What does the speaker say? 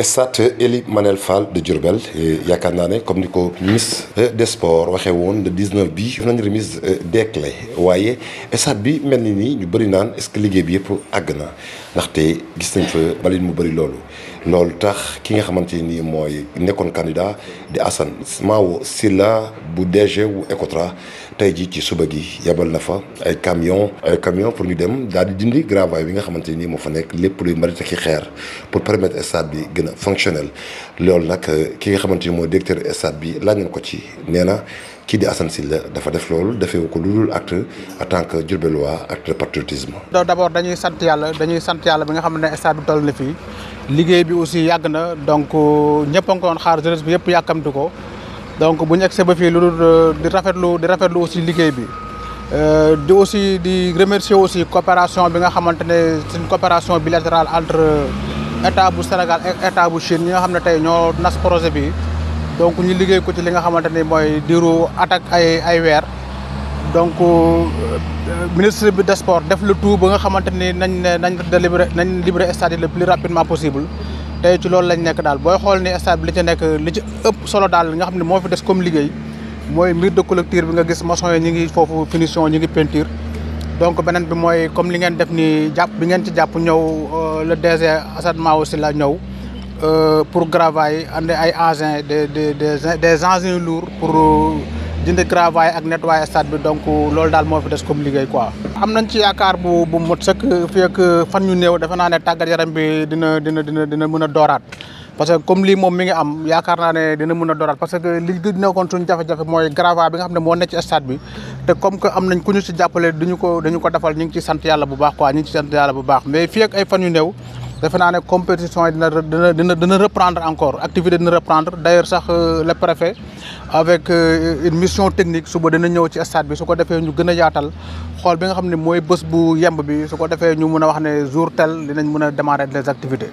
stade Ely Manel Fall de Diourbel yaakaar naa ne comme ni ko ministre des sports waxee woon le 19 bi def nañ remise des clés waaye stade bi mel ni nii ñu bëri naan est-ce que liggéey bi yëpp àgg na ndaxte gis nañ fa mbalit mu bëri loolu tax ki nga xamante ni mooy nekkoon candidat di Assane Mawo Sylla bu DG wu Ecotra tey jii ci suba gi yebal na fa ay camion pour ñu dem daal di dindi gravaay bi nga xamante ni moo fa nekk lépp luy mbalit ak xeer pour permettre stade bi gën a fonctionnel loolu nag ki nga xamante ni mooy directeur stade bi laaj nañ ko ci nee na kii di Assane Sylla dafa def loolu defewu ko lu dul acte en tant que Diourbellois acte de patriotisme. d'abord dañuy sant yàlla bi nga xam ne stade bi toll na fii liggéey bi aussi yàgg na donc ñëpp a ngi ko doon xaar jeunesse bi yëpp yàkkamti ko donc bu ñu egg ba fii lu dul di rafetlu aussi liggéey bi. di remercier aussi coopération bi nga xamante ne c'est une coopération bilatérale entre état bu Sénégal ak état bu Chine ñi nga xam ne tey ñoo nas projet bi donc ñu liggéey ko ci li nga xamante ni mooy diiru attaque ay weer donc ministre bi des sports def le tout ba nga xamante ni nañ libéré stade yi le plus rapidement possible tey ci loolu lañ nekk daal booy xool ni stade bi li ci nekk li ci ëpp solo daal li nga xam ne moo fi des comme liggéey mooy mur de clôture bi nga gis maçon yi ñu ngi foofu finition ñu ngi peinture donc beneen bi mooy comme li ngeen def ni bi ngeen ci jàpp ñëw le DG Assane Mawo Sylla ñëw pour gravailler andi ay engins des engins lourds pour dindi gravailler ak nettoyer stade bi donc loolu daal moo fi des comme liggéey quoi. am nañ ci yaakaar bu mot sëkk fii ak fan ñu néew defe naa ne tàggat yaram bi dina mën a dooraat. parce que comme lii moom mi ngi am yaakaar naa ne dina mën a dooraat parce que li gën nekkoon suñu jafe-jafe mooy grava bi nga xam ne moo nekk ci stade bi te comme que am nañ ku ñu ci jàppale dañu ko defal ñu ngi ci sant yàlla bu baax quoi ñu ngi ci sant yàlla bu baax mais fii ak ay fan yu néew defe naa ne compétition yi dina reprendre encore activité dina reprendre d'ailleurs sax le préfet avec une mission technique suba dina ñëw ci stade bi su ko defee ñu gën a yaatal xool bi nga xam ne mooy bés bu yemb bi su ko defee ñu mën a wax ne jour tel dinañ mën a démarrer les activités